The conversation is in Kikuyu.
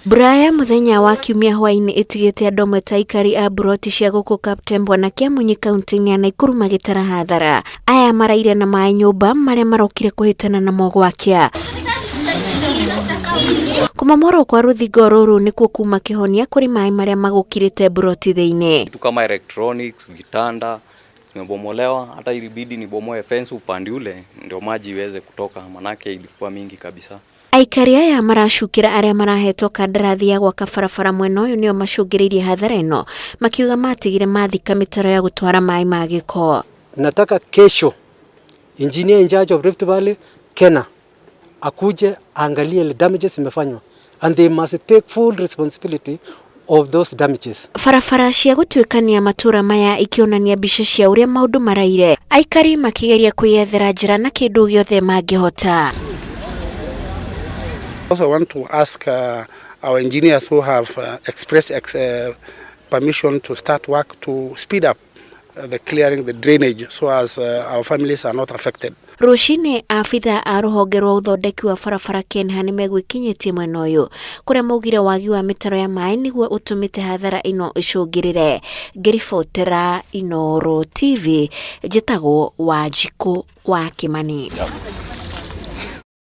Mbura ya mũthenya wa kiumia hwaĩ-inĩ ĩtigĩte andũ amwe ta aikari a mburoti cia gũkũ Kaptembwa na Kĩamunyi kaunti-inĩ ya Naikuru magĩtara hathara. Aya maraire na maĩ nyũmba marĩa marokire kũhĩtana namo gwakĩa. Kũmomorwo kwa rũthingo rũrũ nĩkuo kuma kĩhonia kũrĩ maĩ marĩa magũkirĩte mburoti thĩinĩ. Vitu kama electronics, vitanda zimebomolewa, hata ilibidi nibomoe fence upande ule ndio maji iweze kutoka, manake ilikuwa mingi kabisa. Aikari aya maracukĩra arĩa marahetwo kandarathi ya gwaka barabara mwena ũyũ nĩo macũngĩrĩirie hathara ĩno, makiuga matigire mathika mĩtaro ya gũtwara maĩ ma gĩko. Nataka kesho engineer in charge of Rift Valley Kena akuje aangalie ile damages imefanywa and they must take full responsibility of those damages. Barabara cia gũtuĩkania matũra maya ikĩonania mbica cia ũrĩa maũndũ maraire, aikari makĩgeria kwĩyethera njĩra na kĩndũ gĩothe mangĩhota. Also want to ask our engineers who have expressed permission to start work to speed up the clearing the drainage so as our families are not affected. Rũcinĩ abitha a rũhonge rwa ũthondeki wa barabara KENHA nĩmegwĩkinyĩtie mwena ũyũ kũrĩa maugire wagi wa mĩtaro ya maĩ nĩguo ũtũmĩte hathara ĩno ĩcũngĩrĩre. Ngĩribotera Inooro TV, njĩtagwo Wanjikũ wa Kĩmani.